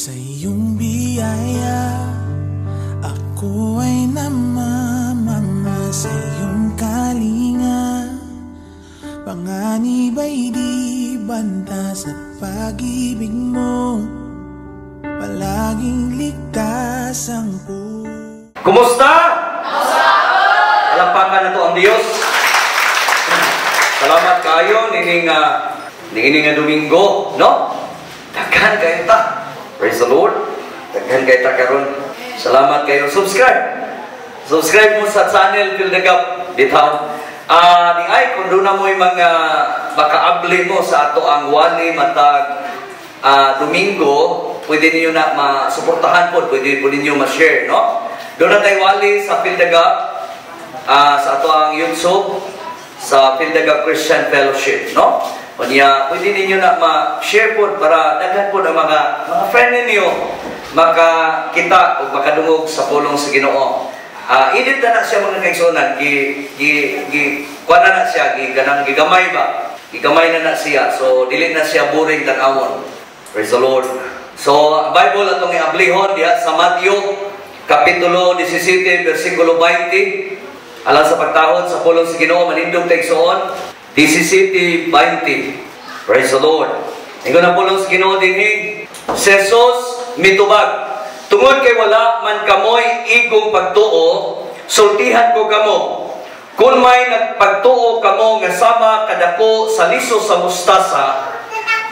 Sa iyong biyaya, ako ay namamangha sa iyong kalinga. Panganib ay di banta sa pag-ibig mo. Palaging ligtas ang puso. Kumusta? Palakpakan nato ang Dios. Salamat kayo niining nga Domingo, no? Daghan kayo ta. Praise the Lord. Daghan kayo ta karon. Salamat kayo. Subscribe. Subscribe mo sa channel Fill the Gap bitaw. Ni ay kung duna mo'y mga makaabli mo sa ato ang wali matag Domingo, pwede niyo na masuportahan po, pwede po ninyo ma-share, no? Duna tay wali sa Fill the Gap, sa ato ang YouTube, sa Fill the Gap Christian Fellowship, no? Unya, pwede ninyo na ma-share po para daghan po ang mga friend ninyo makakita o makadungog sa pulong sa Ginoo. Edit na na siya, mga kaigsuonan, gi gi gi kuha na na siya, gi ganang gigamay ba? Gigamay na na siya. So dili na siya boring tan-awon. Praise the Lord. So Bible atong iablihon diha sa Matthew kapitulo 17 bersikulo 20. Alang sa pagtahod sa pulong sa Ginoo, manindog ta, igsoon. 17:20. Praise the Lord. Ingon ang pulong sa Ginoo dinhi, si Jesus mitubag, "Tungod kay wala man kamoy igong pagtuo, sultihan ko kamo. Kung may nagpagtuo kamo nga sama kadako sa liso sa mustasa,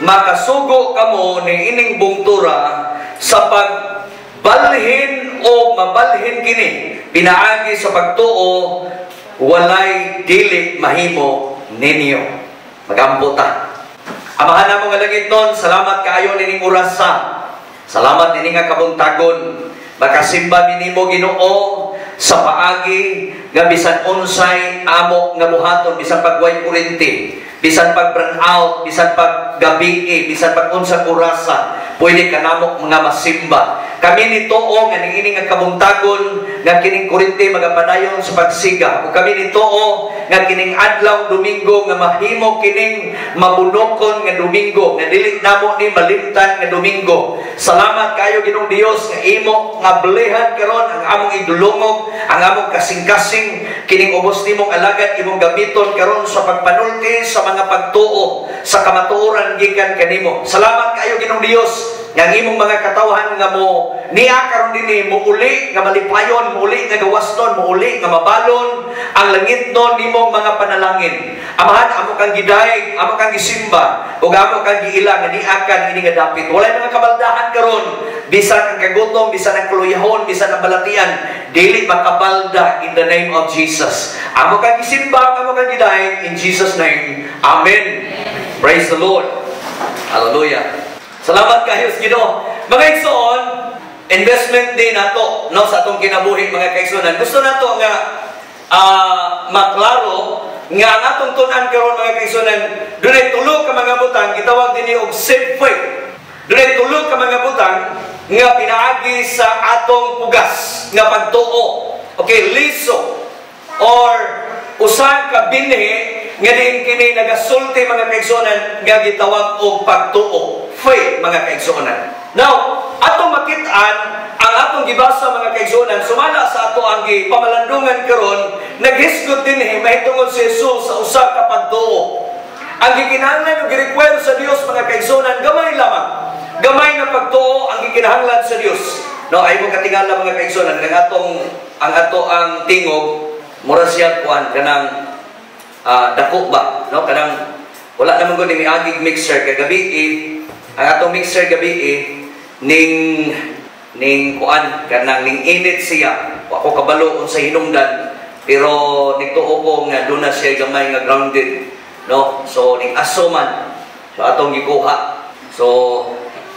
makasugo kamo ni ining bungtura sa pagbalhin o mabalhin kini. Pinaagi sa pagtuo, walay dili mahimo ninyo." Magampo ta. Amahan namo nga langit nun, salamat kaayo nining orasa. Salamat ini nga kabuntagon. Makasimba mi nimo, Ginoo, sa paagi nga bisan unsay amo nga buhaton, bisan pag way kuryente, bisan pag brown out, bisan pag gabi, bisan pag unsang orasa, pwede ka namo mga masimba. Kami nituo nga niini nga kabuntagon nga kining kuryente magapadayon sa pagsiga. Ug kami nituo nga kining adlaw Domingo nga mahimo kining mabunokon nga Domingo nga dili namo ni malimtan nga Domingo. Salamat kayo, Ginoong Dios, nga imo nga blihan karon ang among idulungog, ang among kasing-kasing, kining ubos nimong alagad imong gamiton karon sa pagpanulti sa mga pagtuo sa kamatuoran gikan kanimo. Salamat kayo, Ginoong Dios, nga ang imong mga katawhan nga mo niya karon dinhi muuli nga malipayon, muuli nga gawasnon, muuli nga mabalon ang langitnon nimong mga panalangin. Amahan, amo kang gidayeg, amo kang gisimba, ug amo kang giila nga niakan ini nga dapit. Walay mga kabaldahan karon, bisan ang kagutom, bisan ang kuluyahon, bisan ang balatian, dili makabalda in the name of Jesus. Amo kang gisimba, amo kang gidayeg in Jesus' name. Amen. Praise the Lord. Hallelujah. Salamat kayo sa Ginoo. Mga igsoon, investment din nato, no, sa atong kinabuhi, mga kaigsuonan. Gusto nato nga maklaro nga ang atong tun-an karon, mga kaigsuonan, dunay tulo ka mga butang gitawag dinhi og safe faith. Dunay tulo ka mga butang nga pinaagi sa atong pugas nga pagtuo. Okay, liso or usa ka binhi nga diin kini nagasulti, mga kaigsuonan, nga gitawag og pagtuo. Faith, mga kaigsuonan. Now, atong makit-an ang atong gibasa, mga kaigsuonan, sumala sa ato ang gipamalandungan karon, naghisgot dinhi mahitungod si Jesus sa usa ka pagtuo. Ang gikinahanglan o gi-require sa Dios, mga kaigsuonan, gamay lamang. Gamay nga pagtuo ang gikinahanglan sa Dios. No, ay mo katingala, mga kaigsuonan, ang ato ang tingog mura siya kuan kanang dako ba, no, kanang wala naman gud ni miagig mixer kay gabi eh, ang atong mixer gabi eh, ning ning kuan kanang ning init siya. Wa ko kabalo unsa hinungdan, pero nigtuo ko nga duna siya gamay nga grounded, no? So ning aso man, so atong gikuha, so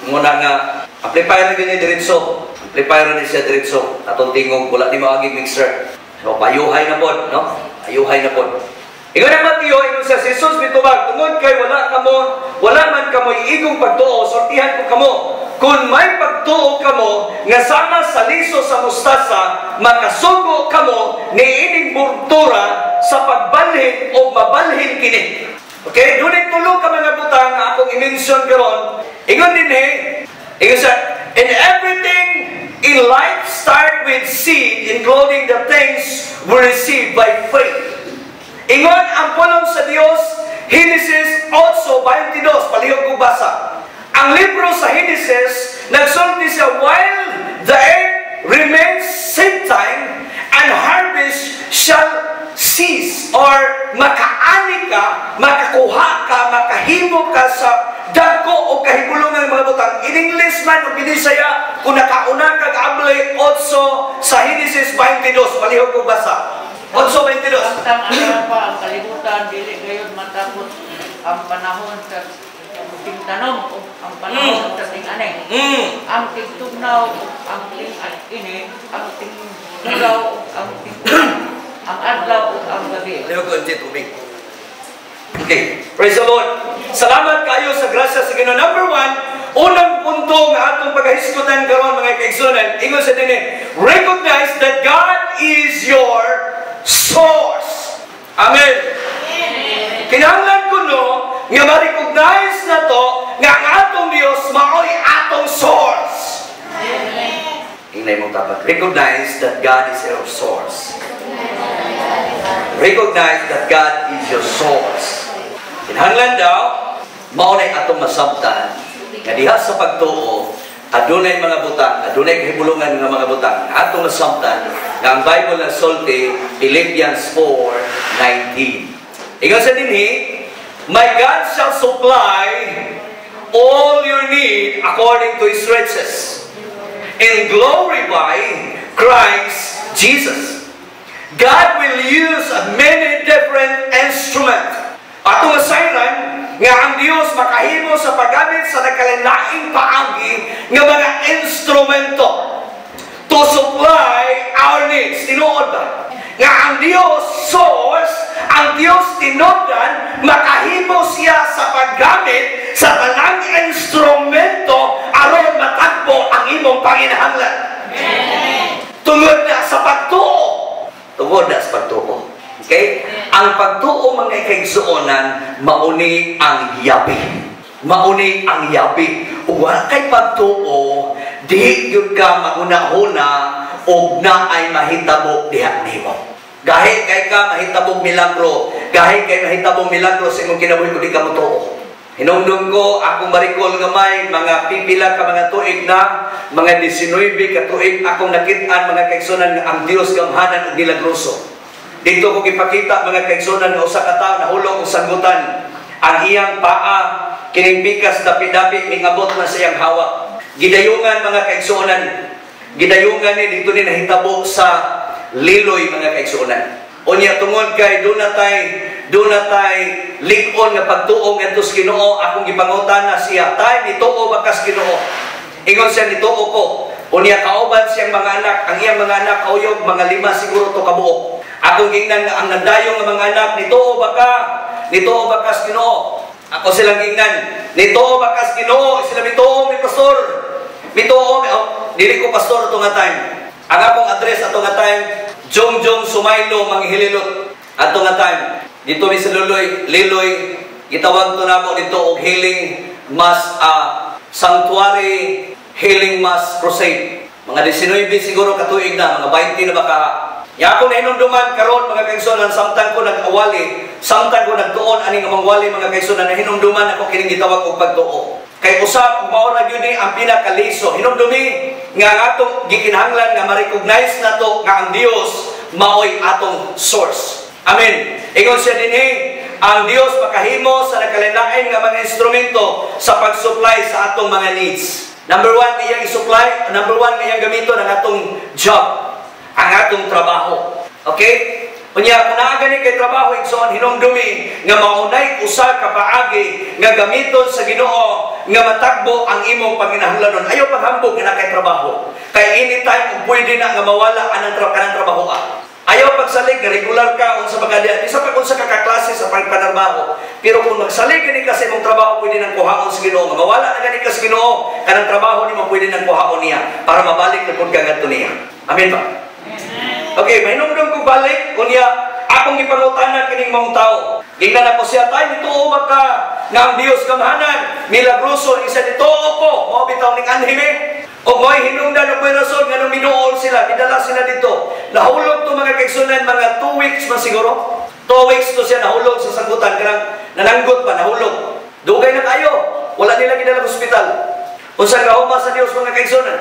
muna nga amplifier na gyud diretso, amplifier na siya diretso atong tingog, wala di maagig mixer, so payuhay na pod, no, payuhay na pod. Ingon ang Mateo, ingon sa Jesus mitubag, "Tungod kay wala man kamoy igong pagtuo, sortihan ko kamo. Kung may pagtuo kamo nga sama sa liso sa mustasa, makasugo kamo ni ining bungtura sa pagbalhin o mabalhin kini." Okay, dunay tulo ka mga butang nga akong i-mention karon. Ingon dinhi, ingon sa And everything in life start with seed, including the things we receive by faith. Ingon ang pulong sa Dios, Genesis 8:22, palihog ko basa. Ang libro sa Genesis, nagsulti siya, while the earth remains seed time and harvest shall cease, or makaani ka, makakuha ka, makahimo ka sa dagko o kahibulungan mga butang. In English man o Binisaya, kung nakauna kag abli 8 sa Genesis 22, palihog ko basa. 8:22. Samtang ara pa ang kalibutan, dili gayud matapos ang panahon sa tingtanom ug ang panahon sa ting-ani. Ang tigtugnaw ug ang ting-init, ang tingtulaw ug ang ting ang adlaw ug ang gabi. Palihog ko tubig. Okay, praise the Lord. Salamat kayo sa grasya sa Ginoo. Number one, unang punto nga atong paghahisgutan karon, mga kaigsunan, ingon sa dinhi, recognize that God is your source. Amen. Kinahanglan kuno nga ma-recognize na to nga ang atong Dios maoy atong source. Ingnan mo dapat, recognize that God is your source. Recognize that God is your source. Kinahanglan daw, mao na atong masabtan nga diha sa pagtuo, adunay mga butang, adunay kahibulungan nga mga butang, atong masabtan nga ang Bible nagsulti, Philippians 4:19. Ingon sa dinhi, "My God shall supply all your need according to His riches in glory by Christ Jesus." God will use many different instruments. Atong masayran nga ang Dios makahimo sa paggamit sa nagkalainlaing paagi nga mga instrumento to supply our needs. Tinuod ba? Nga ang Dios source, ang Dios tinudan, makahimo siya sa paggamit sa tanang instrumento aron matagbo ang imong panginahanglan. Tungod na sa pagtuo. Tungod na sa pagtuo. Okay? Ang pagtuo, mga kaigsuonan, mauni ang yabi. Mauni ang yabi. Ug wala kay pagtuo, di gyud ka maghuna-huna og naay mahitabo diha nimo. Gahi kay ka mahitabong milagro, gahi kay mahitabong milagro sa imong kinabuhi kung di ka motuo. Hinumdum ko, akong ma-recall gamay, mga pipila ka mga tuig na, mga 19 ka tuig, akong nakit-an, mga kaigsunan, nga ang Dios gamhanan ug milagroso. Dito ko gipakita, mga kaigsunan, nga usa ka tawo nahulog og sanggutan. Ang iyang paa, kining pikas dapi-dapi mingabot na sa iyang hawak. Gidayungan, mga kaigsuonan. Gidayungan ni dito ni nahitabo sa Liloy, mga kaigsuonan. Unya tungod kay duna tay lig-on nga pagtuo ngadto sa Ginoo, akong gipangutana siya, "Tay, nituo ba kas Ginoo?" Ingon siya, "Nituo ko." Unya kauban siyang mga anak, ang iyang mga anak kauyog mga lima siguro to kabuok. Akong gingnan ang nagdayong nga mga anak, "Nituo ba ka? Nituo ba kas Ginoo?" Ako silang gingnan, "Nituo ba kas Ginoo?" Sila, "Mituo mi, pastor. Mituo mi." Oh, dili ko pastor ato nga time. Ang akong address ato nga time, Jongjong Sumaylo, Manghililot. Ato nga time, dito mi sa Luloy, Liloy, gitawag to namo dito og Healing Mass Sanctuary Healing Mass Crusade. Mga 19 siguro katuig na, mga 20 na baka. Ya ako nahinumduman karon, mga kaigsuonan, samtang ko nag-awali, samtang ko nagtuon ani nga mangwali, mga kaigsuonan, nahinumduman ako kining gitawag og pagtuo. Kay usab mao ra gyud ni ang pinakaliso. Hinumdumi nga ang atong gikinahanglan nga ma-recognize nato nga ang Dios maoy atong source. Amen. Ingon siya dinhi, ang Dios makahimo sa nakalain nga mga instrumento sa pag-supply sa atong mga needs. Number one, iyang i-supply, number one, iyang gamiton ang atong job, ang atong trabaho. Okay? Unya, kung naa gani kay trabaho, igsoon, hinumdumi nga maunay usa ka paagi nga gamiton sa Ginoo nga matagbo ang imong panginahanglanon. Ayaw paghambog nga naa kay trabaho. Kay anytime ug pwede na nga mawala anang kanang trabaho ah. Ayaw pagsalig nga regular ka unsa pa ka bisa pa unsa ka kaklase sa pagpanarbaho. Pero kung magsalig gani ka sa imong trabaho, pwede nang kuhaon sa Ginoo. Nga mawala na gani ka sa Ginoo, kanang trabaho nimo pwede nang kuhaon niya para mabalik na pud ka ngadto niya. Amen ba? Okay, mahinumdum ko balik, unya akong gipangutana kining mga tao. Gingnan ako siya, "Tay, nituo ba ka nga ang Dios gamhanan, milagroso?" Isa, "Nituo ko, mao bitaw ning anhime." O mo'y hinungdan og may rason nga nung miduol sila, gidala sila dito. Nahulog to mga kaigsunan, mga 2 weeks man siguro. 2 weeks to siya nahulog sa sangkutan, kanang nananggot pa, nahulog. Dugay na kayo, wala nila gidala sa ospital. Unsa gahuma sa Dios mga kaigsunan?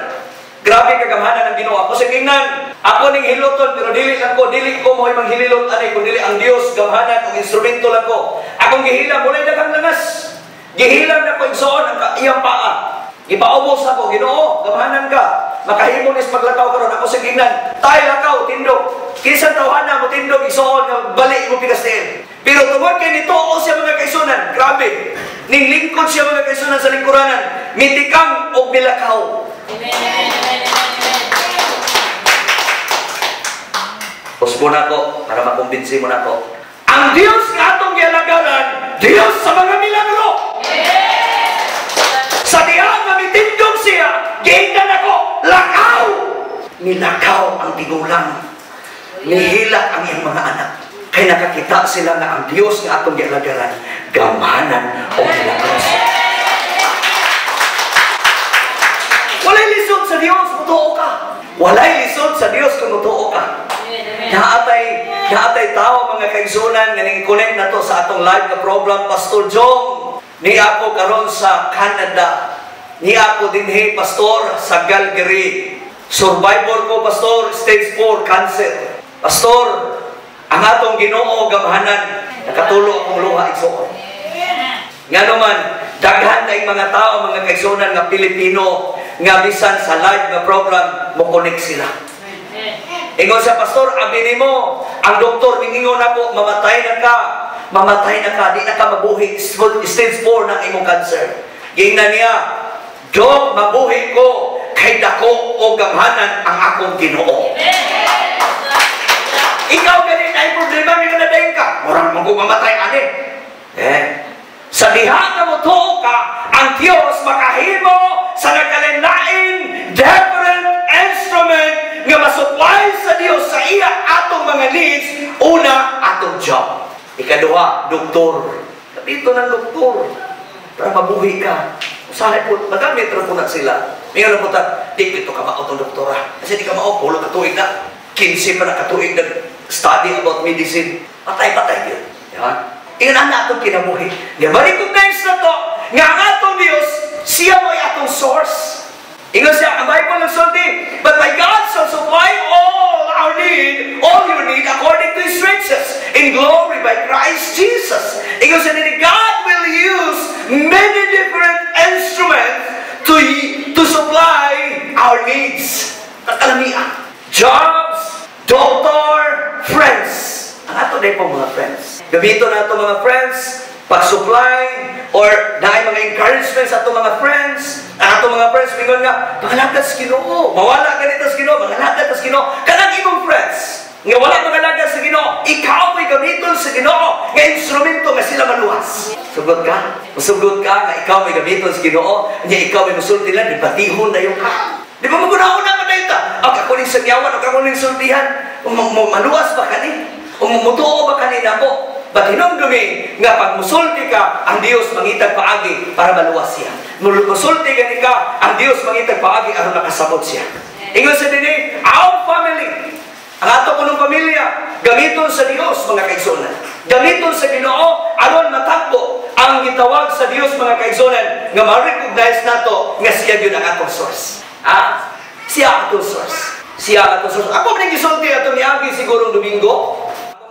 Grabe kagamhanan ang Ginoo. Ako sa gingnan, ako ning hiloton pero dili lang ko, dili ko mo'y manghililot ani kun dili ang Dios gamhanan og instrumento lang ko. Akong gihilam walay daghang langas. Gihilam na ko igsoon ang iyang paa. Gipaubos ako, Ginoo, gamhanan ka. Makahimo nis paglakaw karon ako sa gingnan. Tay lakaw tindog. Kinsa tawhana mo tindog igsoon nga bali mo pikas tiil. Pero tungod kay nituo siya mga kaigsunan, grabe. Ning lingkod siya mga kaigsunan sa lingkuranan, mitikang og milakaw. Usbo na ko para makumbinsi mo na ko. Ang Dios nga atong gialagaran, Dios sa mga milagro. Sa diha nga mitindog siya, giingnan ako, lakaw! Nilakaw ang tigulang. Nihilak ang iyang mga anak. Kay nakakita sila nga ang Dios nga atong gialagaran, gamhanan o milagro. Walay lisod sa Dios, mutuo ka. Walay lisod sa Dios kung mutuo ka. Naatay tao mga kaigsunan nga ning-connect na to sa atong live na program, Pastor Jong. Ni ako karon sa Canada. Ni ako dinhi, Pastor, sa Calgary. Survivor ko, Pastor, stage 4 cancer. Pastor, ang atong Ginoo gamhanan, nakatulo akong luha igsoon. Nga naman, daghan tayong mga tao, mga kaigsunan nga Pilipino, nga bisan sa live nga program, mo-connect sila. Ingon sa pastor, abi nimo, ang doktor ningingon ako, mamatay na ka. Mamatay na ka, di na ka mabuhi. Stage 4 ng imong cancer. Gingnan niya, Dok, mabuhi ko, kay dako o gamhanan ang akong Ginoo. Ikaw ganin ay problema, may nadayin ka. Murang mamatay ani. Eh, sa diha nga motuo ka, ang Dios makahimo sa nagkalain different instrument nga masupply sa Dios sa iya atong mga needs. Una, atong job. Ikaduha, doktor. Dito ng doktor para mabuhi ka. Usahay po, magamit rin po na sila. Ngayon po ta, di ko ito kamao itong doktora. Kasi di ka mao, pulo katuig na. 15 pa na katuig na study about medicine. Patay-patay yun. Diba? Iyon ang atong kinabuhi. Nga ma-recognize na to, nga ang atong Diyos, siya mo'y atong source. Ingon siya, ang Bible ng sulti, but my God shall supply all our need, all your need, according to His riches, in glory by Christ Jesus. Ingon siya, God will use many different instruments to supply our needs. Kakalamian. Jobs, doctor, friends. Ang ato na po mga friends. Gamiton na ito mga friends, pag-supply, or naay mga encouragement sa atong mga friends. Ang atong mga friends, mingon nga, pangalagad sa Ginoo. Mawala ganito sa Ginoo, mangalagad sa Ginoo. Kanang imong friends, nga wala mangalagad sa Ginoo, ikaw mo'y gamiton sa Ginoo, nga instrumento nga sila maluwas. Sugot ka? Musugot ka nga ikaw mo'y gamiton sa Ginoo, nga ikaw mo'y musulti lang, dibatiho na yung ka. Di ba magunaon na ka ta? Ang ako ning sangyawan, ang ako ning sultihan, maluwas ba kani? Umutuo ba kanina po? But hinumdumi nga pag musulti ka, ang Dios mangitag paagi para maluwas siya. Musulti gani ka, ang Dios mangitag paagi aron makasabot siya. Ingon sa dinhi, our family, ang ato kunong pamilya, gamiton sa Dios mga kaigsuonan. Gamiton sa Ginoo aron matagbo ang gitawag sa Dios mga kaigsuonan nga ma-recognize nato nga siya gyud ang atong source. Ah, siya ang atong source. Siya ang atong source. Ako man gisulti atong niagi siguro Domingo.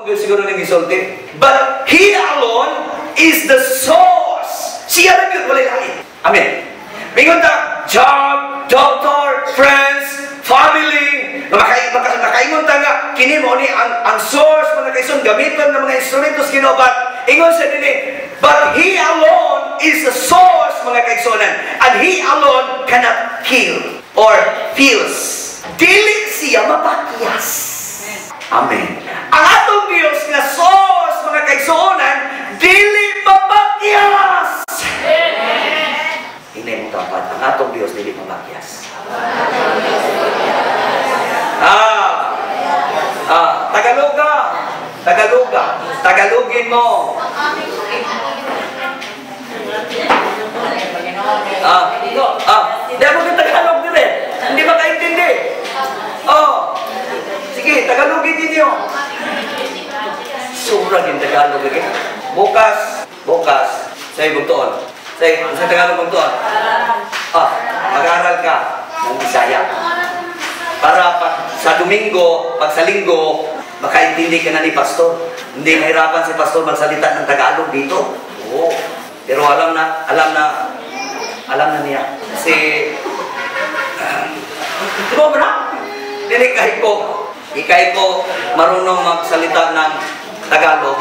Siguro nang isulti. But He alone is the source. Siya lang yun, walay lain. Amen. Mingon ta, job, doctor, friends, family, makaingon ta nga, kini mo ni ang source, mga kaison, gamiton ng mga instrumentos Ginoo. But, ingon sa dini, but He alone is the source, mga kaigsunan. And He alone cannot kill or feels. Dili siya mapakyas. Amen. Ang atong Diyos nga source, mga kaigsuonan, dili mapakyas. Hinay mong tapat, ang atong Diyos dili mapakyas. Tagaloga. Tagaloga. Tagalogin mo. Di mo Tagalog dire. Tagalog lagi. Bukas, bukas, say bugtuon. Say, sa Tagalog bugtuon. Ah, mag-aral ka ng Bisaya. Para pag sa Domingo, pag sa Linggo, makaintindi ka na ni Pastor. Hindi mahirapan si Pastor magsalita ng Tagalog dito. Oo. Pero alam na, alam na, alam na niya. Kasi, uh, ba na? Dili kay ko, ikay ko marunong magsalita ng Tagalog.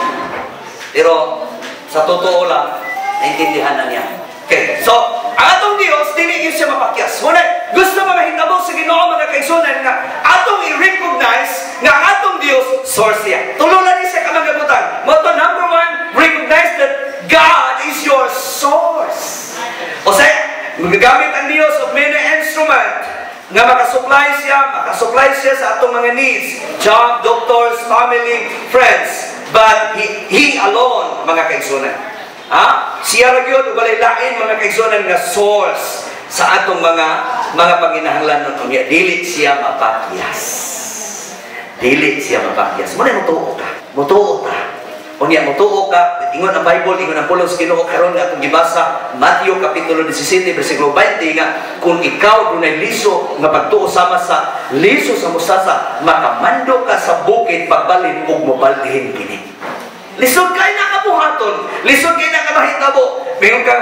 Pero sa totoo lang, naintindihan na niya. Okay, so, ang atong Dios, dili yun siya mapakyas. Ngunit, gusto mga hitabo sa Ginoo, mga kaigsunan, nga atong i-recognize nga ang atong Dios, source siya. Tulunan niya siya ka mga butang. Mao to, number one, recognize that God is your source. O sa, magagamit ang Dios of many instrument nga makasupply siya sa atong mga needs. Job, doctors, family, friends. But He alone, mga kaigsunan. Ha? Siya ra gyud, walay lain, mga kaigsunan, nga source sa atong mga panginahanglan unya dili siya mapakyas. Dili siya mapakyas. Mao na mutuo ka. Mutuo ka. Unya mutuo ka, ingon ang Bible, ingon ang pulong sa Ginoo karon nga atong gibasa, Matthew kapitulo 17 bersikulo 20, nga kung ikaw dunay liso nga pagtuo sama sa liso sa mustasa, makamando ka sa bukid pagbalin ug mobalhin kini. Lisod kay na kabuhaton, lisod kay na kamahitabo. Mingon ka,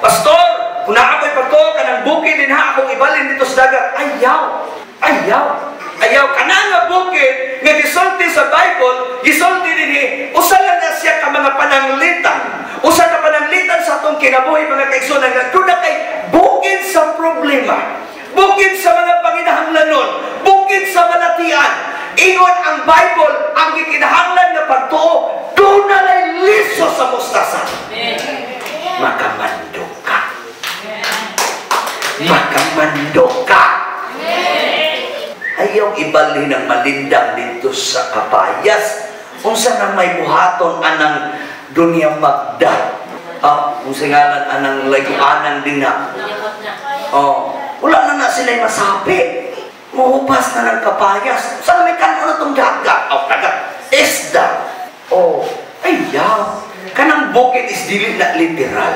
"Pastor, kung naa ko'y pagtuo kanang bukid dinha akong ibalin dito sa dagat." Ayaw. Ayaw. Ayaw kana nga bukid nga gisulti sa Bible, gisulti dinhi, usa lang na siya ka mga pananglitan. Usa ka pananglitan sa atong kinabuhi, mga kaigsunan, nga duna kay bukid sa problema. Bukid sa mga panginahanglanon, bukid sa balatian. Ingon ang Bible, ang gikinahanglan nga pagtuo, duna lay liso sa mustasa. Makamando ka. Makamando ka. Ayaw ibalhin ang malindang dito sa kapayas. Unsa nang may buhaton anang dunya Magda? Ah, unsa ngalan anang layuanan din na? Oh, wala na na sila masapi. Muhupas na ng kapayas. Saan may kanon na itong dagat? Oh, dagat. Isda. Oh, ayaw. Kanang bukid is dili na literal.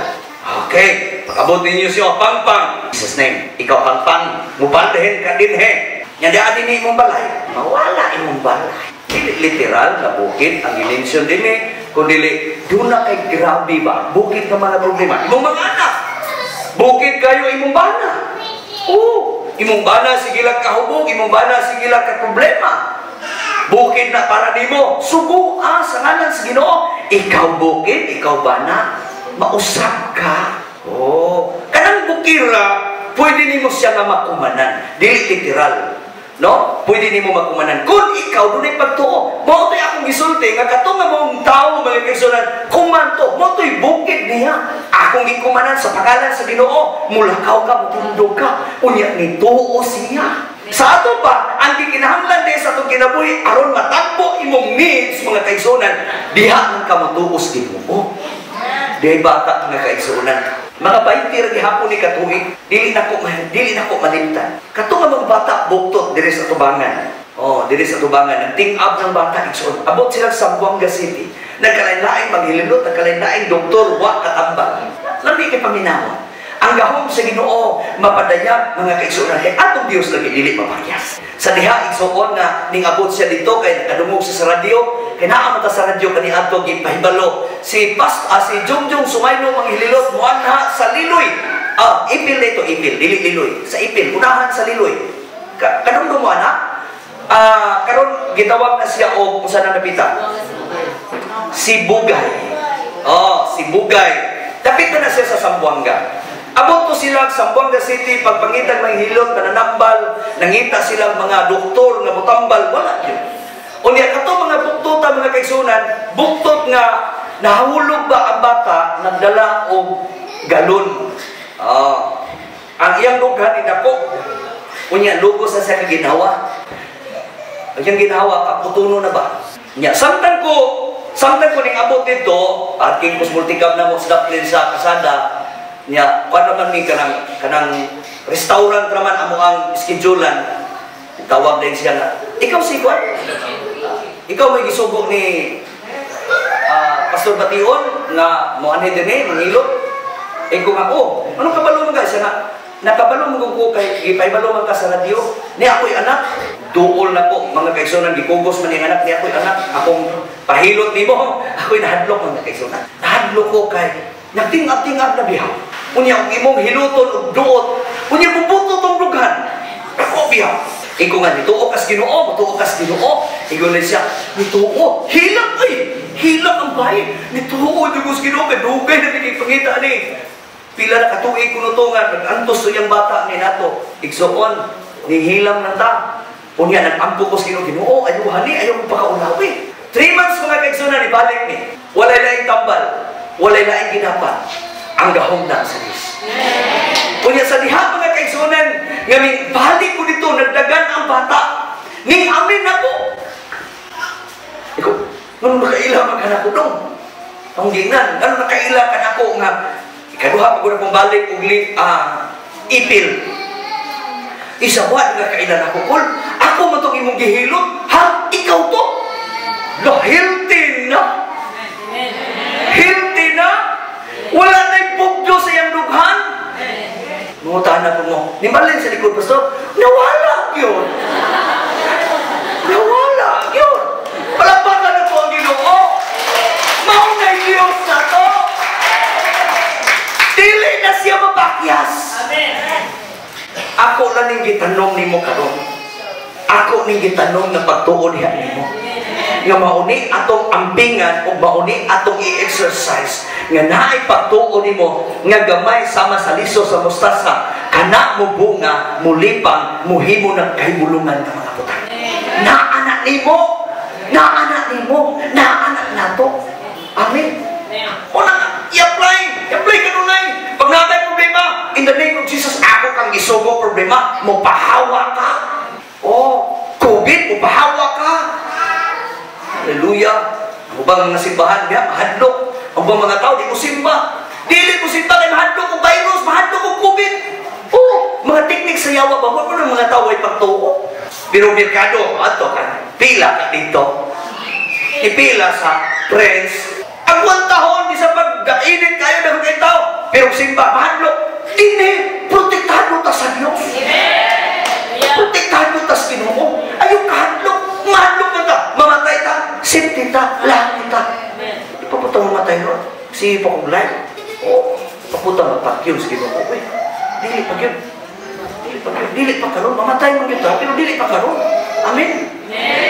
Okay, pag-abot ninyo siya, pangpang. Jesus name, ikaw pangpang, mubalhin ka din he. Nga di din imong balay, mawala imong balay. Dili literal na bukid ang i-mention din eh. Kung dili, duna kay grabe ba? Bukid ka mga problema. Imong mga anak, bukid kayo imong bana. Oo, imong bana sige lang kahubog, imong bana sige lang ka problema. Bukid na para nimo. Sugo sa ngalan sa Ginoo. Ikaw bukid, ikaw bana. Mausab ka. Oh, kanang bukira, pwede nimo siya nga makumanan. Dili literal. No? Pwede nimo makumanan. Kung ikaw dunay pagtuo, mao to'y akong gisulti nga kato nga mong tawo, mga kaigsunan, kumanto, mao to'y bukid niya. Akong gikumanan sa pangalan sa Ginoo, mulakaw ka, mutindog ka, unya nituo siya. Sa ato pa, ang gikinahanglan din sa atong kinabuhi aron matagbo imong needs, mga kaigsunan, diha man ka motuos Ginoo. Dihay bata, mga kaigsunan. Mga 20 ra gihapon ni katuig, dili nako malimtan. Kato nga mga bata buktot diri sa tubangan. Oh, diri sa tubangan nagting-up ng bata, igsoon. Abot sila sa Zamboanga City. Nagkalain-laing maghililot, nagkalain-laing doktor, wa katambal. Lami kay paminawon. Ang gahom sa Ginoo mapadayag, mga kaigsuonan, kay atong Dios lagi dili mapakyas. Sa diha, igsuon, nga ning-abot siya dito kay nakadungog siya sa radyo, kay naa man ta sa radyo kani adto gipahibalo si Past si Jungjung Sumayno manghililot muanha sa Liloy. Ah, Ipil na ito, Ipil, dili Liloy. Sa Ipil, unahan sa Liloy. Kanang mo ana? Ah, karon gitawag na siya og usa na napita. Si Bugay. Oh, si Bugay. Dapit na na siya sa Zamboanga. Abot to sila sa Zamboanga City, pagpangitag manghilot, mananambal, nangita silang mga doktor nga mutambal, wala yun. Unya kato mga buktuta, mga kaigsunan, buktot nga nahulog ba ang bata, nagdala og galon. Ah. Ang iyang dughan ni dako. Unya lugos na siya kaginawa. Ang iyang ginawa, kaputuno na ba? Nya samtang ko ning abot dito, parking ko sa multicab na mo sa Dublin sa kasada, nya kuan naman mi kanang restaurant raman amo ang schedulean. Tawag din siya nga, "Ikaw si kuan? Ikaw may gisugo ni Pastor Bation nga moanhi dinhi manghilot. Eh kung ako, anong kabalo man guys nga nakabalo man ko kay gipahibalo man ka sa radyo ni ako'y anak. Duol na po mga kaigsunan, gikugos man yung anak ni ako'y anak. Akong pahilot nimo, ako'y nahadlok mga kaigsunan. Nahadlok ko kay nagtingab-tingab na biya. Unya og imong hiluton og duot, unya mubuto tong dughan. Ako biya. Iko nga nituo kas Ginoo, mutuo kas Ginoo. Ingon na siya, nituo, hilak ay, hilak ang bayi. Nituo jud ko sa Ginoo kay dugay na mi pangita ni. Pila na katuig kuno to nga nag-antos sa iyang bata ni nato. Igsuon, nihilam na ta. Unya nag-ampo ko sa Ginoo, Ginoo, ayaw hani, ayaw ko pakaulawi. 3 months mga kaigsunan ibalik ni. Walay laing tambal, walay laing ginapat. Ang gahom na sa Diyos. Unya sa diha mga kaigsunan nga balik ko dito nagdagan ang bata. Ning amin na ko. Iko, ngano nakaila man kanako dong? Ang ginan, ngano nakaila kanako nga ikaduha pa ko na kong balik og ipil. Isa wa nga kaila nako kol. Ako man tong imong gihilot, ha? Ikaw to? Lo healthy na. Healthy na. Wala na'y bugyo sa iyang dughan. Mangutana po mo. Nimalin sa likod, pastor. Nawala yun. Nawala yun. Palapakan na po ang Ginoo. Mao na'y Diyos na to. Dili na siya mapakyas. Ako lang ning gitanom nimo karon. Ako ning gitanom na pagtuo diha nimo. Nga mauni atong ampingan o mauni atong i-exercise nga naay pagtuo nimo nga gamay sama sa liso sa mustasa kana mo bunga mulipang muhimo ng kahibulungan nga mga butang. Naana nimo, naana nimo, naana nato. Amen. Una i-apply, i-apply kanunay. Pag natay problema, in the name of Jesus, ako kang isugo problema, mopahawa ka. Oh, COVID, mopahawa ka. Hallelujah. Ang ubang mga simbahan, biya, mahadlok. Ang ubang mga tao, di mo simba. Dili mo simba kay mahadlok og virus, mahadlok og COVID. Oh, mga teknik sa yawa ba, wala mga tao ay pagtuo. Pero merkado, ato ka, pila ka dito. Ipila sa Prince. Ang 1 tahon, di sa pag-init kayo ng mga tao. Pero simba, mahadlok. Dili, protektado ta sa Diyos. Protektado ta sa Ginoo. Ayaw kahadlok, mahadlok na ta. Mamatay ta, safety ta, lahat ta. Di pa po mamatay ron. Sige pa kong life. O, papunta mapakyon sa Ginoo. Uy, dili pa yun. Dili pa yun. Dili pa karon. Mamatay man yun ta, pero dili pa karon. Amen?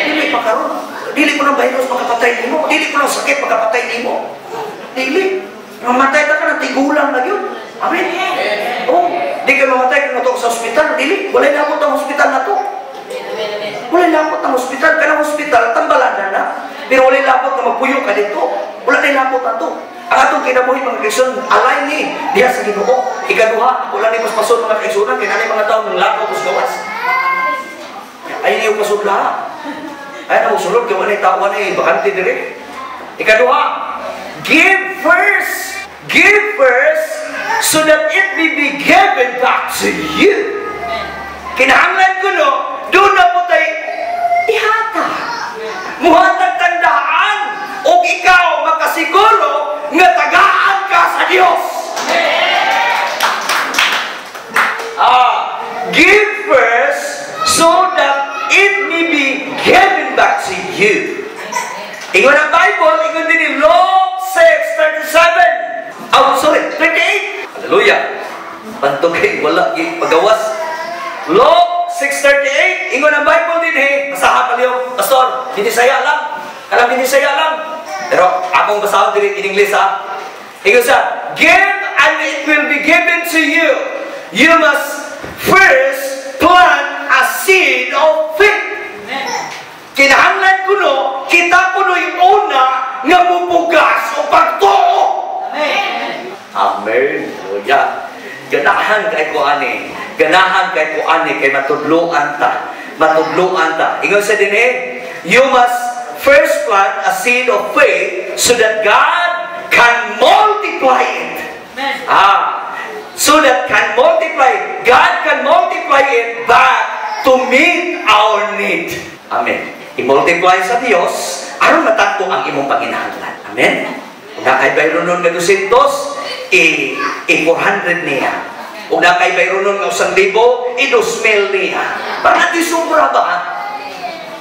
Dili pa karon. Dili po ng virus makapatay nimo. Dili po ng sakit makapatay nimo. Dili. Mamatay ta ka ng tigulang na yun. Amen? Oh, di ka mamatay kung nato sa ospital. Dili. Walay lapot ang ospital na to. Walay lapot ang ospital. Kanang ospital, tambalan na na. Pero walay lapot na magpuyo ka dito. Wala na lapot na to. Ang atong kinabuhi mga kaigsunan, alay ni diha sa Ginoo. Ikaduha, wala ni paspason mga kaigsunan, kay nanay mga tawo nang lakaw kus gawas. Ay niyo pasudla. Ay na musulod kay wala tao wala bakante dire. Ikaduha, give first. Give first so that it may be given back to you. Kinahanglan ko no, doon na po tayo ihatag. Muhatag tandaan og ikaw makasiguro nga tagaan ka sa Dios. Give first so that it may be given back to you. Ingon ang Bible, ingon din ni Luke 6:37. Oh, sorry, 38. Hallelujah. Pantog kay wala pagawas. Luke 6:38. Ingon ang Bible din eh. Basaha pa liyo, pastor. Binisaya lang. Alam, binisaya lang. Pero akong basahon din in English ha. Ingon siya, give and it will be given to you. You must first plant a seed of faith. Kinahanglan kuno, kita kuno'y una nga mubugas o pagtuo. Amen. Amen. Hallelujah. Ganahan kay ko ani. Ganahan kay ko ani kay matudloan ta. Matudloan ta. Ingon sa dinhi, you must first plant a seed of faith so that God can multiply it. Amen. So that can multiply. God can multiply it back to meet our need. Amen. I-multiply sa Dios aron matagto ang imong panginahanglan. Amen. Kung naa kay bayronon nga 200, i 400 niya. Kung naa kay bayronon nga 1,000, i 2,000 niya. Para di sobra ba?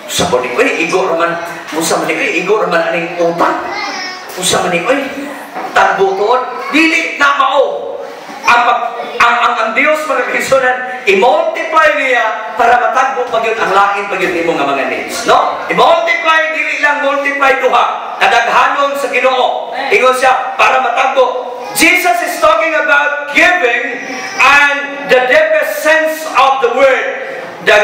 Sa ko ni, oy, igo raman, unsa man ni, oy, igo raman aning utang. Unsa man ni, oy, tagbo tuod, dili na mao. Ang, pag, ang Dios, mga kaigsuonan, i-multiply niya para matagbo pa gyud ang lain pa gyud nimo nga mga needs, no? I-multiply, dili lang multiply duha, kadaghanon sa Ginoo. Ingon siya para matagbo. Jesus is talking about giving and the deepest sense of the word, the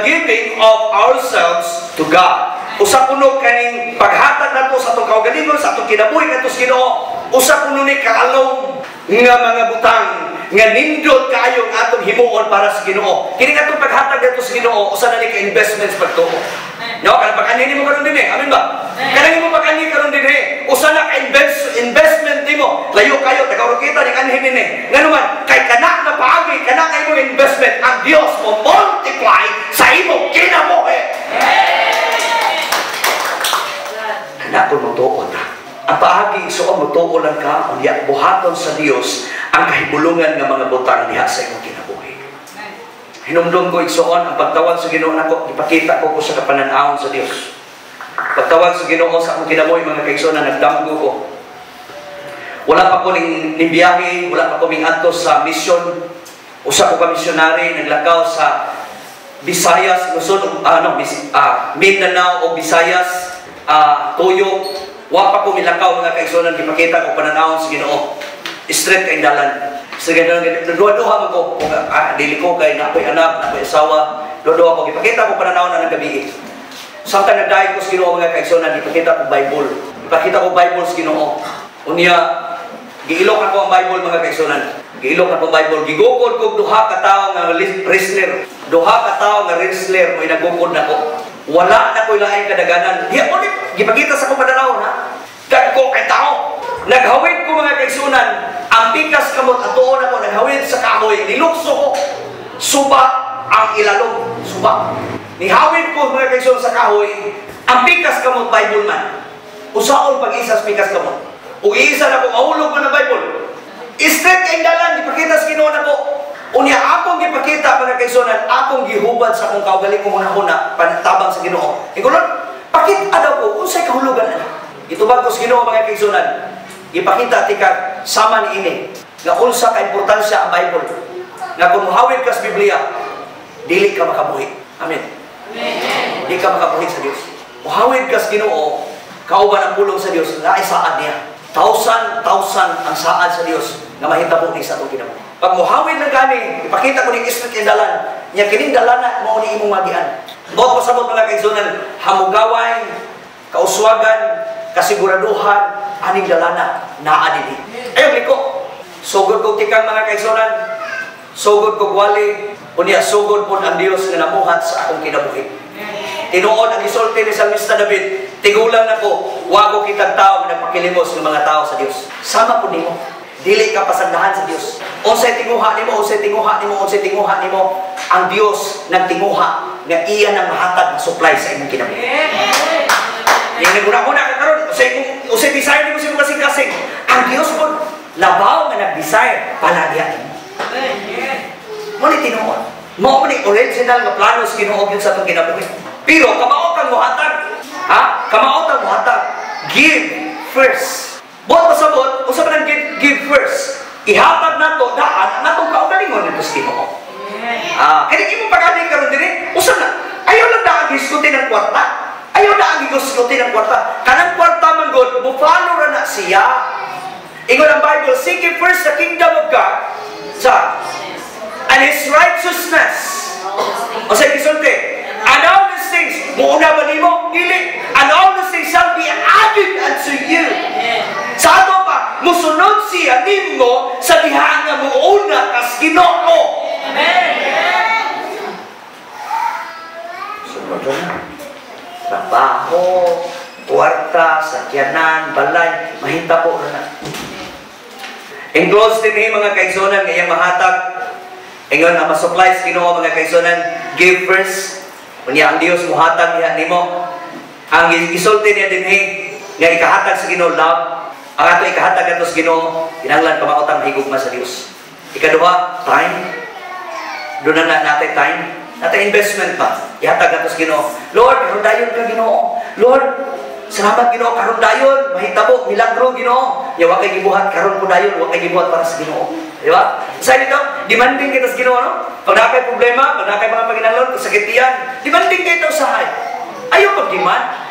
giving of ourselves to God. Usa kuno kaning paghatag nato sa atong kaugalingon, sa atong kinabuhi ngadto sa Ginoo, usa kuno ni kaalom nga mga butang nga nindot kaayo ang atong himuon para sa Ginoo. Kini atong paghatag nato sa Ginoo, usa na ni ka investments pagtuo. No, kanang pag-anhi nimo karon dinhi, amen ba? Kanang imo pag-anhi karon dinhi, usa na ka investment nimo. Layo kayo taga Oroquieta ning anhi dinhi. Ngano man kay kana nga paagi, kana nga imong investment, ang Dios mo multiply sa imong kinabuhi. Kana ko motuo ta. Ang paagi, igsoon, motuo lang ka, unya buhaton sa Dios ang kahibulungan nga mga butang diha sa imong kinabuhi. Hinumdum ko, igsoon, ang pagtawag sa Ginoo nako, ipakita ko sa kapananawon sa Dios. Pagtawag sa Ginoo sa akong kinabuhi, mga kaigsoon, na nagdamgo ko. Wala pa ko ning biyahe, wala pa ko ning adto sa mission. Usa ko ka missionary naglakaw sa Visayas, Luzon, ano, Mindanao o Visayas, Tuyo. Wa pa ko milakaw, mga kaigsuonan, gipakita ko pananawon sa Ginoo. Straight kay dalan. Sige, duha-duha man ko, dili ko kay naa ko'y anak, naa ko'y asawa, duha-duha ko, gipakita ko pananawon na ng gabi. Samtang nagdayeg ko sa Ginoo, mga kaigsuonan, gipakita ko Bible. Gipakita ko Bible sa Ginoo. Unya, giilok ako ang Bible, mga kaigsuonan. Giilok ako ang Bible. Gigukod ko duha ka tawo nga wrestler. Duha ka tawo nga wrestler mo nagukod nako. Wala na ko'y laing kadaganan. Di ako gipakita sa akong pananawon ha. Dagko kay tao. Naghawid ko, mga kaigsuonan, ang pikas kamot atuon ako naghawid sa kahoy, nilukso ko. Suba ang ilalom, suba. Nihawid ko, mga kaigsuonan, sa kahoy, ang pikas kamot Bible man. Usaon pag isa sa pikas kamot. Ug iisa na ko mahulog man ang Bible. Straight kay dalan gipakita sa Ginoo nako. Unya akong gipakita, mga kaigsuonan, akong gihubad sa akong kaugalingong hunahuna pantabang sa Ginoo. Ingon, pakita daw ko unsay kahulugan ana. Gitubag ko sa Ginoo, mga kaigsuonan. Gipakita tika sama ni ini nga unsa ka importansya ang Bible. Nga kung muhawid ka sa Biblia, dili ka makabuhi. Amen. Amen. Di ka makabuhi sa Dios. Muhawid ka sa Ginoo, kauban ang pulong sa Dios, naay saad niya. Thousand, thousand ang saad sa Dios nga mahitabo ni sa atong kinabuhi. Pag muhawid lang kani, ipakita ko ning straight kay dalan. Nya kining dalana mao ni imong magian. Buot pasabot, mga kaigsuonan, hamugaway, kauswagan, kasiguraduhan, aning dalana naa dinhi. Ayo liko. Sugod kog tikang, mga kaigsuonan, sugod kog wali, unya sugod pod ang Dios nga namuhat sa akong kinabuhi. Tinuod ang gisulti ni Salmista David, "Tigulang nako, wa ko kitang tao nga nagpakilimos ng mga tao sa Dios." Sama pud nimo. Dili ka pasagdahan sa Dios. Unsay tinguha nimo, unsay tinguha nimo, unsay tinguha nimo, ang Dios nagtinguha nga iya nang mahatag na supply sa imong kinabuhi. Yung naguna-una ka karon, unsay desire nimo sa imong kasing-kasing, ang Dios pod labaw nga nag-desire palagi nimo. Mo ni tinuod. Mao ni original nga plano sa Ginoo gyud sa atong kinabuhi. Pero kamao kang muhatag. Ha? Kamao kang muhatag. Give first. Buot pasabot, unsa man ang give first? Ihatag nato daan ang atong kaugalingon nito sa Ginoo. Ah, kini imong pag-anhi karon diri, usa na. Ayaw lang daan hisgutin ang kwarta. Ayaw daan hisgutin ang kwarta. Kanang kwarta man gud, mo-follow ra na siya. Ingon ang Bible, "Seek ye first the kingdom of God sa and His righteousness." O sa gisulti, and all these things, muuna ba nimo? Dili. And all these things shall be added unto you. Sa ato pa, musunod siya nimo sa diha nga muuna kas Ginoo. Sunod na. Trabaho, kwarta, sakyanan, balay, mahitabo na na. Enclosed din eh, mga kaigsuonan, nga iyang mahatag. Ingon ang ma-supply sa Ginoo, mga kaigsuonan, give first. Unya ang Dios muhatag diha nimo. Ang gisulti niya dinhi, Nga ikahatag sa Ginoo, love. Ang ato ikahatag ato sa Ginoo, kinahanglan pamaotang higugma sa Dios. Ikaduha, time. Doon na natay time. Natay investment pa. Ihatag ato sa Ginoo. Lord, karon dayon ka, Ginoo. Lord, salamat, Ginoo, karon dayon mahitabo milagro, Ginoo. Ya wa kay gibuhat karon ko dayon, wa kay gibuhat para sa Ginoo. Di ba? Sa dito, demanding kita sa Ginoo, no? Pag naa kay problema, pag naa kay mga panginahanglan, kasakitian, demanding kita usahay. Ayaw pag-demand.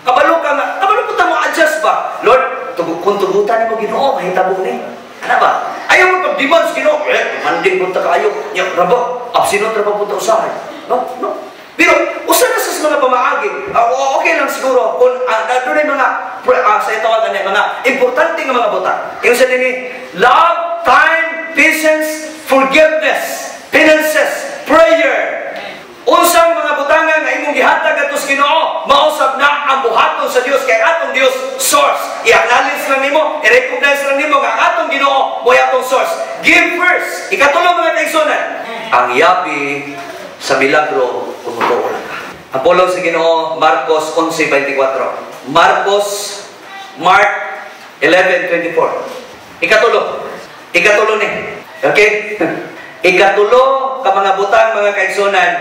Kabalo ka nga, kabalo po ta mo adjust ba? Lord, kung tugutan nimo, Ginoo, mahitabo ni. Ano ba? Ayaw mo pag-demand sa Ginoo. Eh, demanding po ta kaayo. Ya, rabo, absinot ra pa po ta usahay. No, no. Pero usa na sa mga pamaagi. Okay lang siguro kung doon ay mga sa tawag ani mga importante nga mga butang. Yung sa dinhi, love, time, patience, forgiveness, penances, prayer. Unsang mga butanga nga imong gihatag adto sa Ginoo, mausab na ang buhaton sa Dios kay atong Dios source. I-acknowledge lang nimo, i-recognize lang nimo nga ang atong Ginoo mo'y atong source. Give first. Ikatulo, mga kaigsuonan, ang yabi sa milagro kung mutuo lang ka. Ang pulong sa Ginoo, Marcos 11:24. Mark 11:24. Ikatulo. Ikatulo ni. Okay? Ikatulo ka mga butang, mga kaigsuonan,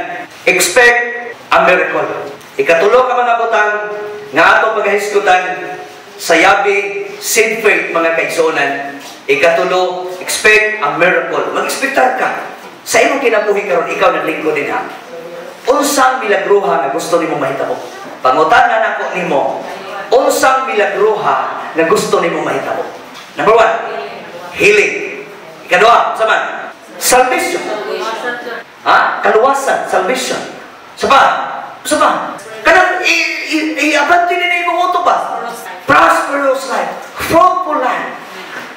expect a miracle. Ikatulo ka mga butang nga ato paghahisgutan sa yabi seed faith, mga kaigsuonan. Ikatulo, expect a miracle. Mag-expectar ka. Sa imong kinabuhi karon, ikaw naglingkod din ha. Unsang milagruha nga gusto nimo mahitabo? Pangutana nako nimo, unsang milagruha nga gusto nimo mahitabo? Number one, healing. Ikaduha, sa man? Salvation. Ha? Kaluwasan, salvation. Sa pa? Sa pa? Kanang i-abante ni imong utok ba? Prosperous life, fruitful life.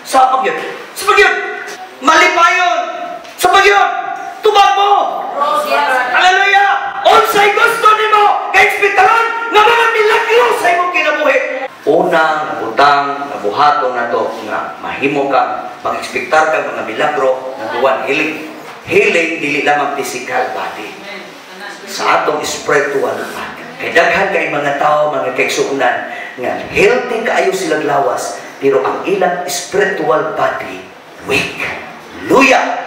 Sa pagyud. Sa pagyud. Malipayon. Sa pagyud. Tubag mo. Hallelujah! Unsay gusto nimo kay ekspektaran nga mga milagro sa imong kinabuhi? Una nga butang nga buhaton nato nga mahimo ka mag-ekspektar ka mga milagro, number one, healing. Healing dili lamang physical body. Sa atong spiritual body. Kay daghan kay mga tao, mga kaigsuonan, nga healthy kaayo sila lawas, pero ang ilang spiritual body weak. Hallelujah!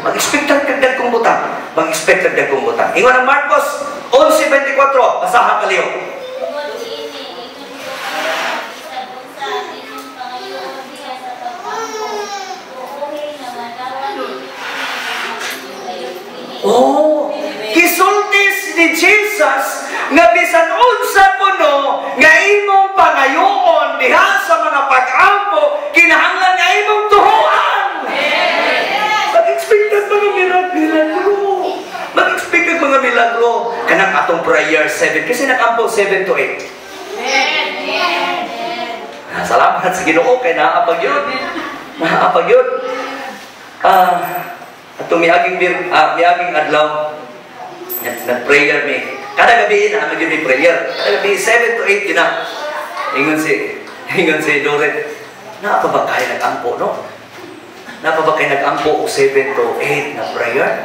Mag-expect kag dagkong butang. Mag-expect kag dagkong butang. Ingon ang Marcos 11:24. Basaha ka, Leo. Tungod niini, ingon ko kaninyo, bisan unsa ang inyong pangayoon diha sa pag-ampo, tuohi nga madawat ninyo kini, ug mahinyo dayon kini. Oh, gisulti ni Jesus nga bisan unsa kuno nga imong pangayoon diha sa mga pag-ampo, kinahanglan nga imong tuhuan. Mag-expect kag mga milagro. Mag-expect kag mga milagro. Kanang atong prayer 7 kasi nag-ampo 7 to 8. Ah, salamat sa Ginoo kay naa pa gyud. Naa pa gyud. Atong miaging adlaw nag-prayer mi. Kada gabi na gyud mi prayer. Kada gabi 7 to 8 yun na. Ingon si Doret, naa pa ba kay nag-ampo, no? Naa pa ba kay nag-ampo og 7 to 8 na prayer?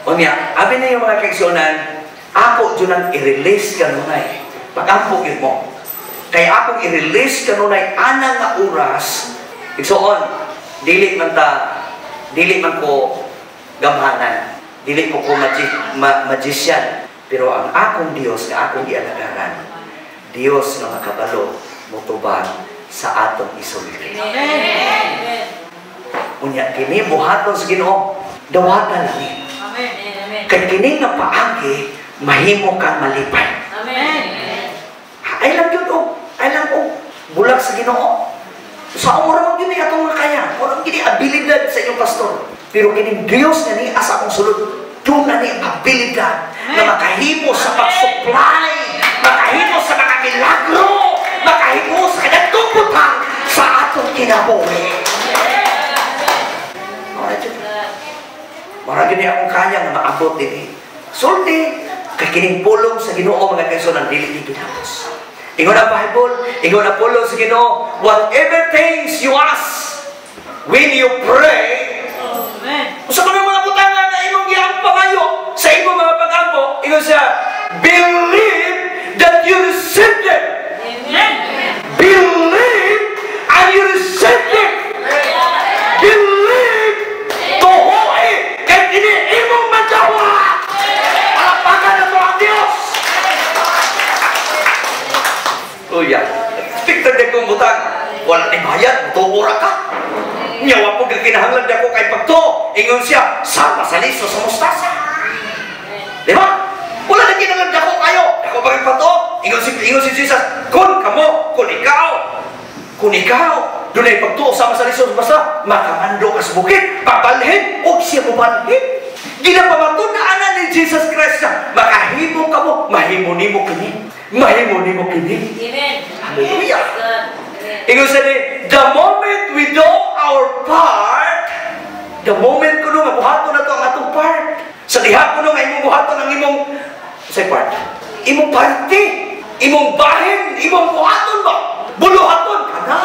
Unya, abi na yung mga kaigsuonan, ako jud ang i-release kanunay. Pag-ampo gyud mo. Kay akong i-release kanunay ana nga oras, igsuon, dili man ko gamhanan, dili ko ko magician, pero ang akong Dios nga akong gialagaran, Dios nga makabalo motubag sa atong isulti. Unya kini buhaton sa Ginoo, dawatan lang ni. Kay kini nga paagi mahimo kang malipay. Ay lang yun, oh. Ay lang, oh. Bulag sa Ginoo. Sa mura man gyud ni atong mga kaya. Mura man gyud ni abilidad sa inyong pastor. Pero kining Dios nga ni asa akong sulod, doon na ni abilidad na makahimo sa pag-supply, makahimo sa mga milagro, makahimo sa kadagkong butang sa atong kinabuhi. Mura jud. Mura gyud ni akong kaya nga maabot dinhi. Sulti, kay kining pulong sa Ginoo, mga kaigsuonan, dili ni ginapos. Ingon ang Bible, ingon ang pulong sa Ginoo, whatever things you ask when you pray, sa mga mga butanga nga imong giampo sa imong mga pag-ampo, ingon siya, believe that you receive them. butang, wala ni bayad, mutuo ra ka. Nya wa po kinahanglan dako kay pagtuo. Ingon siya, sama sa liso sa mustasa. Di ba? Wala na kinahanglan dako kayo. Dako ba kay pagtuo? Ingon si Jesus, kun kamo, kun ikaw, dunay pagtuo sama sa liso sa mustasa, makamando ka sa bukid, pabalhin, og siya mobalhin. Ginapamatud-an na ni Jesus Christ na makahimo kamo, mahimo nimo kini. Mahimo nimo kini. Amen. Hallelujah. God. Amen. Ingon siya ni, the moment we do our part, the moment kuno nga buhaton na to ang atong part. Sa diha kuno nga imong buhaton ang imong say part. Imong parte, imong bahin, imong buhaton ba? Buluhaton kana.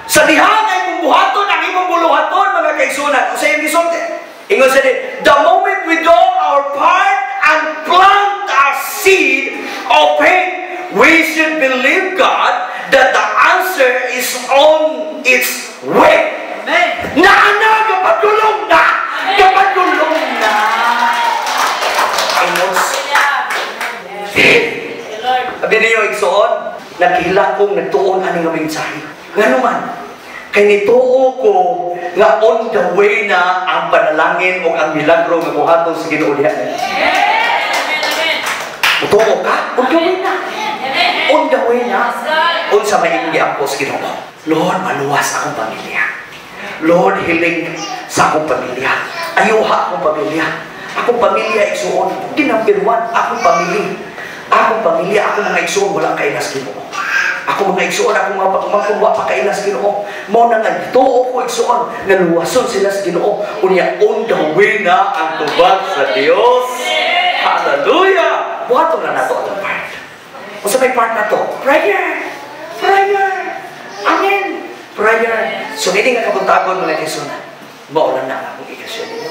Sa diha nga imong buhaton ang imong buluhaton, mga kaigsuonan. Unsa imong gisulti? Ingon siya ni, the moment we do our part and plant a seed of faith, we should believe God that the answer is on its way. Amen. Naa na, gapadulong na! Gapadulong na! Ingon. Thank you, Lord. Sabi niyo, igsoon, naghilak kong nagtuon ani nga mensahe. Ngano man, kay nituo ko nga on the way na ang panalangin o ang milagro nga buhaton sa Ginoo diha. Amen. Amen. Mutuo ka? On the way na. Amen. On the way na. Yes, God. Unsa may imong giampo sa Ginoo? Lord, maluwas akong pamilya. Lord, healing sa akong pamilya. Ayuha akong pamilya. Akong pamilya, igsuon. Di number one, akong pamilya. Akong pamilya, akong mga igsuon, wala kaila sa Ginoo. Ako mga igsuon, akong mga pagmangkon, wa pa kaila sa Ginoo. Mao na nga tuo ko, igsuon, nga luwason sila sa Ginoo. Unya, on the way na ang tubag sa Dios. Hallelujah! Buhaton na nato atong part. Unsa may part na to? Prayer! Prayer! Amen! Prayer! So, hindi nga kabuntagon, mga kaigsuonan. Mao lang na akong ikasya ninyo.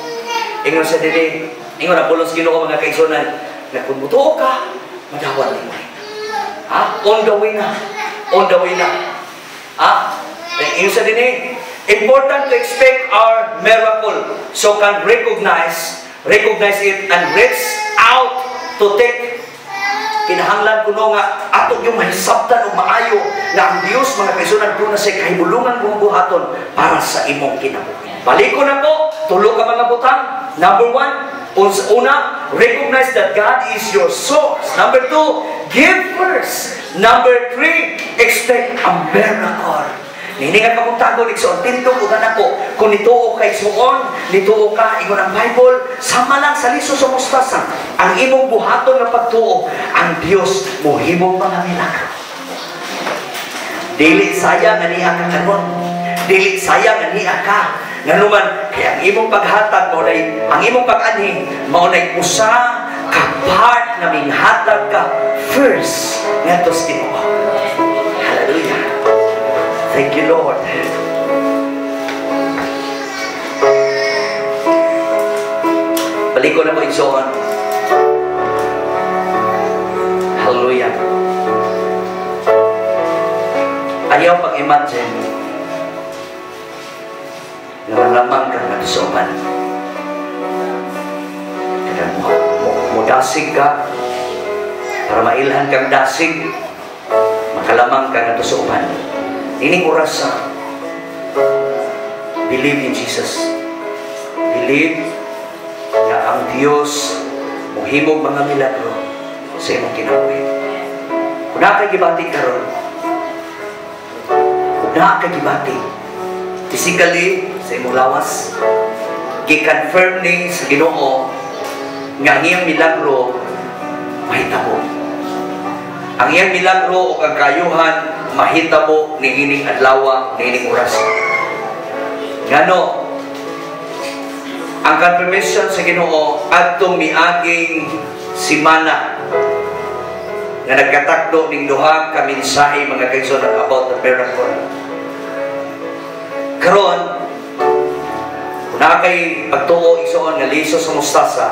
Ingon sa dili, ingon ang pulos Ginoo, mga kaigsuonan, na kung mutuo ka, madawat nimo. Ha? On the way na. On the way na. Ha? Ingon sa dili, important to expect our miracle so can recognize it and reach out to take. Kinahanglan kuno nga ato yung mahisabtan og maayo nga ang Dios, mga kaigsuonan, duna say kahibulungan kung buhaton para sa imong kinabuhi. Baliko na po, tulo ka mga butang. Number one, una, recognize that God is your source. Number two, give first. Number three, expect a miracle. Nini nga kabuntagon, igsoon, tindog ug anak ko, kung nituo ka, igsoon, nituo ka, ingon ang Bible, sama lang sa liso sa mustasa, ang imong buhaton nga pagtuo, ang Dios mohimong mga milagro. Dili sayang nga niya ka karon. Dili sayang nga niya ka. Nganuman, kaya ang imong paghatag mao nay ang imong pag-anhi mao nay usa ka part nga minghatag ka first ngadto sa Ginoo. Hallelujah. Thank you, Lord. Baliko na mo, igsoon. Hallelujah. Ayaw pag-imagine nga malamang ka nga sa uban. Kaya mo dasig ka para mailhan kang dasig, makalamang ka nga sa uban. Ining oras sa believe in Jesus. Believe nga ang Dios mohimog mga milagro sa imong kinabuhi. Kung naa kay gibati karon, kung naa kay gibati physically sa imong lawas, gi-confirm ni sa Ginoo nga ang iyang milagro mahitabo. Ang iyang milagro o ang kayuhan mahitabo niining adlaw, niining oras. Ngano ang confirmation sa Ginoo adtong miaging simana nga nagkatakdo ning duha ka mensahe, mga kaigsoon, about the miracle. Karon, kung naa kay pagtuo, igsoon, nga liso sa mustasa,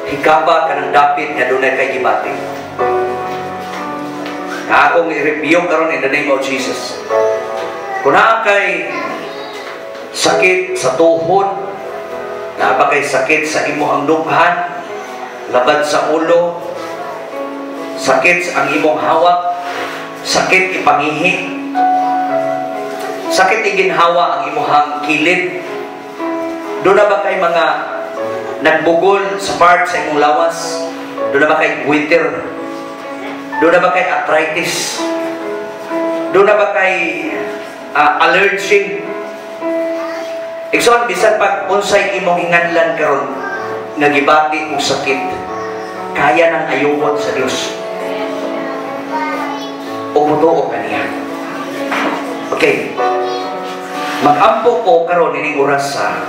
hikaba ka ng dapit nga dunay kay gibati. Nga akong i-review karon in the name of Jesus. Kung naa kay sakit sa tuhod, naa ba kay sakit sa imong dughan, labad sa ulo, sakit ang imong hawak, Sakit ipangihi. Sakit iginhawa ang imuhang kilid. Doon na ba kay mga nagbugol sa part sa imong lawas? Doon na ba kay goiter? Doon na ba kay arthritis? Doon na ba kay allergy? Igsoon, bisan pag unsay imong hinganlan karon nga gibati og sakit, kaya nang ayuhon sa Dios. O mutuo ka niya. Okay. Mag-ampo ko karon ining oras sa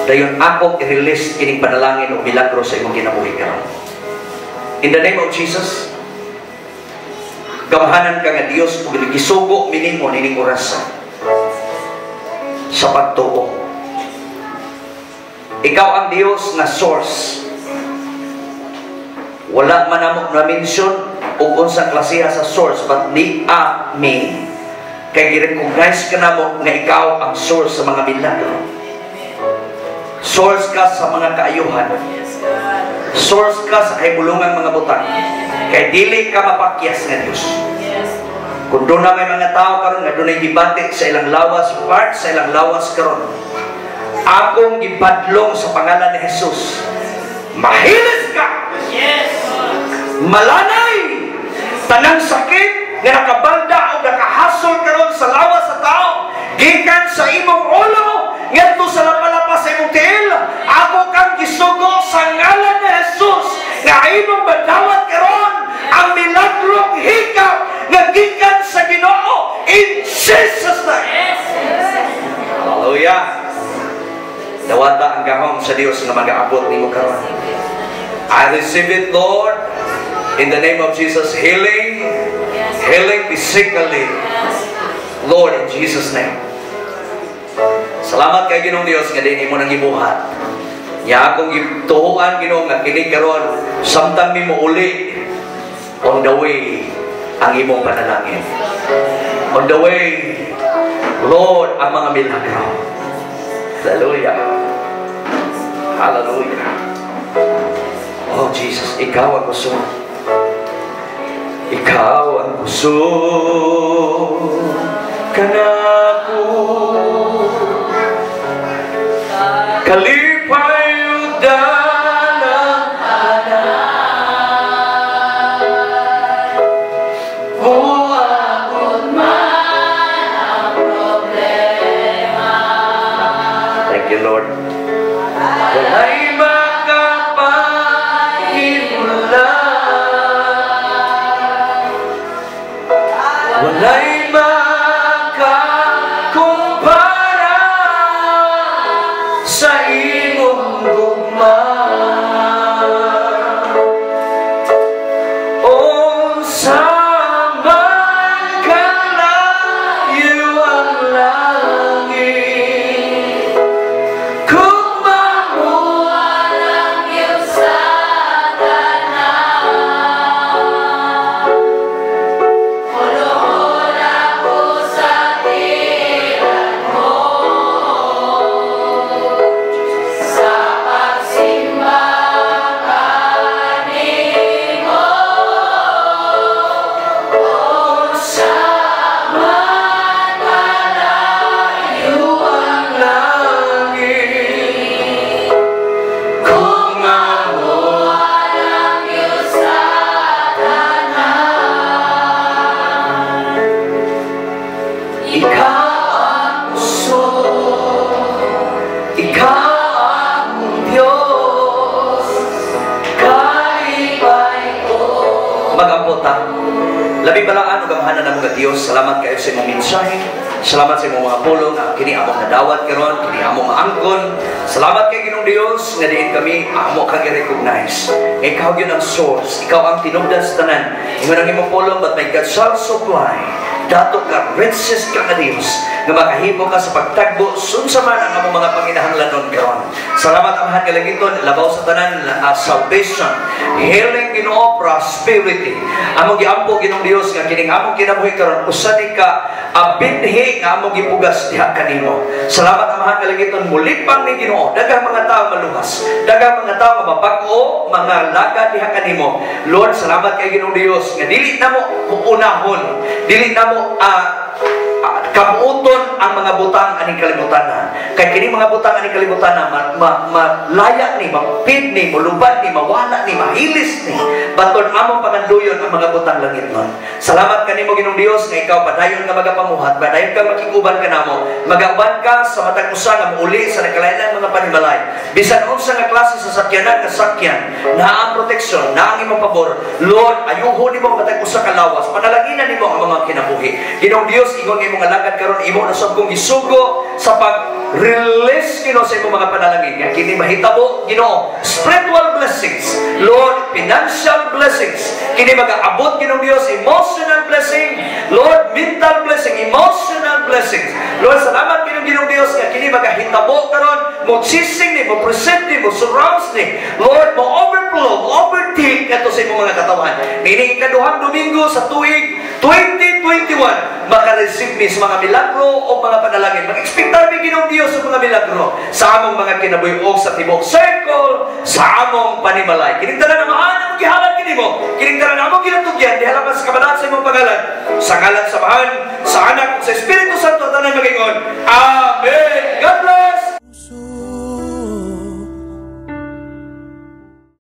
dayon ako i-release ining panalangin o milagro sa imong kinabuhi karon. In the name of Jesus, gamhanan ka nga Dios ug gisugo minimo nining oras sa pagtuo. Ikaw ang Dios nga source. Wala man namo na-mention og unsa klasiha sa source, but ni a me kay gi-recognize ka namo nga ikaw ang source sa mga milagro. Source ka sa mga kaayuhan. Source ka sa kahibulungang mga butang. Kay dili ka mapakyas nga Dios. Kung doon na may mga tao karon nga dunay gibati sa ilang lawas, part sa ilang lawas karon, akong gibadlong sa pangalan ni Jesus, mahilis ka! Yes! Malanay! Tanang sakit nga nakabalda o nakahasol karon sa lawas sa tao, gikan sa imong ulo ngadto sa lapalapa sa imong tiil, ako kang gisugo sa ngalan ni Jesus nga imong madawat karon ang milagrong hikap nga gikan sa Ginoo in Jesus' name. Yes! Hallelujah. Dawata ang gahom sa Dios nga magaabot nimo karon. I receive it, Lord, in the name of Jesus. Healing, healing physically, Lord, in Jesus' name. Salamat kay Ginoong Dios nga din imo nang gibuhat. Nya akong gituohan, Ginoo, nga kini karon samtang mi uli, on the way ang imong panalangin. On the way, Lord, ang mga milagro. Hallelujah. Hallelujah. Oh Jesus, ikaw ang kusog. Ikaw ang kusog kanako. Kalipay ug dalang anay. Muabot man ang problema. Thank you, Lord. Walay makapahimula, walay makakumpara sa imong gugma. Unsa man kalayo ang langit, gugma mo Walang Diyos sa tanan. Muluhod ako sa tiil mo, sa pagsimba kanimo. Unsa man kalayo ang langit, gugma mo Walang Diyos sa tanan. Ikaw ang kusog, ikaw ang Diyos, kalipay ko. Mag-ampo ta. Labing balaan ug gamhanan namo nga Dios, salamat kayo sa imong mensahe. Salamat sa imong mga pulong nga kini among nadawat karon, kini among maangkon. Salamat kay Ginoong Dios nga diin kami amo kang i-recognize. Nga ikaw gyud ang source, ikaw ang tinubdan sa tanan. Ingon ang imong pulong, "But my God shall supply Dato ka, richest ka nga Dios, nga makahimo ka sa pagtagbo, sunsa man ang among mga panginahanglanon karon. Salamat, Amahan nga langiton, labaw sa tanan, salvation, healing, Ginoo, prosperity. Among giampo, Ginoong Dios, nga kining among kinabuhi karon usa ni ka binhi nga among gipugas diha kanimo. Salamat, Amahan nga langiton, mulipang ni Ginoo, daghang mga tao maluwas, daghang mga tao nga mabag-o, mga laga diha kanimo. Lord, salamat kay Ginoong Dios nga dili namo unahon, dili namo kabuoton ang mga butang aning kalibutan na. Kay kini mga butang aning kalibutan na malaya ni, mapit ni, mulubad ni, mawala ni, mahilis ni. Baton among panganduyon ang mga butang langit nun. Salamat kanimo, Ginoong Dios, nga ikaw padayon nga magapamuhat, padayon ka makiguban kanamo, magauban ka sa matag usa nga muuli sa nakalain mga panimalay. Bisan unsa nga klase sa sakyanan nga sakyan, naa ang proteksyon, naa ang imong pabor. Lord, ayuho nimo matag usa ka lawas, panalanginan nimo ang mga kinabuhi. Ginoong Dios, ingon nga imong alagad karon imo na sab kong gisugo sa pag-release, Ginoo, sa imong mga panalangin nga kini mahitabo, Ginoo, spiritual blessings, Lord, financial blessings, kini magaabot, Ginoong Dios, emotional blessing, Lord, mental blessing, emotional blessings. Lord, salamat Ginoong Ginoong Dios nga kini magahitabo karon, mo chasing ni, mo present ni, mo surrounds ni, Lord, mo overflow, mo overtake ato sa imong mga katawhan. Niini ikaduhang Domingo sa tuig 2021, maka-receive mi sa mga milagro o mga panalangin. Mag-expectar mi, Ginoong Dios, sa mga milagro sa among mga kinabuhi o sa tibuok circle sa among panimalay. Kining tanan, Amahan, among gihalad kanimo. Kining tanan among ginatugyan diha lamang sa kabalaan sa imong pangalan. Sa ngalan sa Amahan, sa Anak, ug sa Espiritu Santo, tanan magingon. Amen.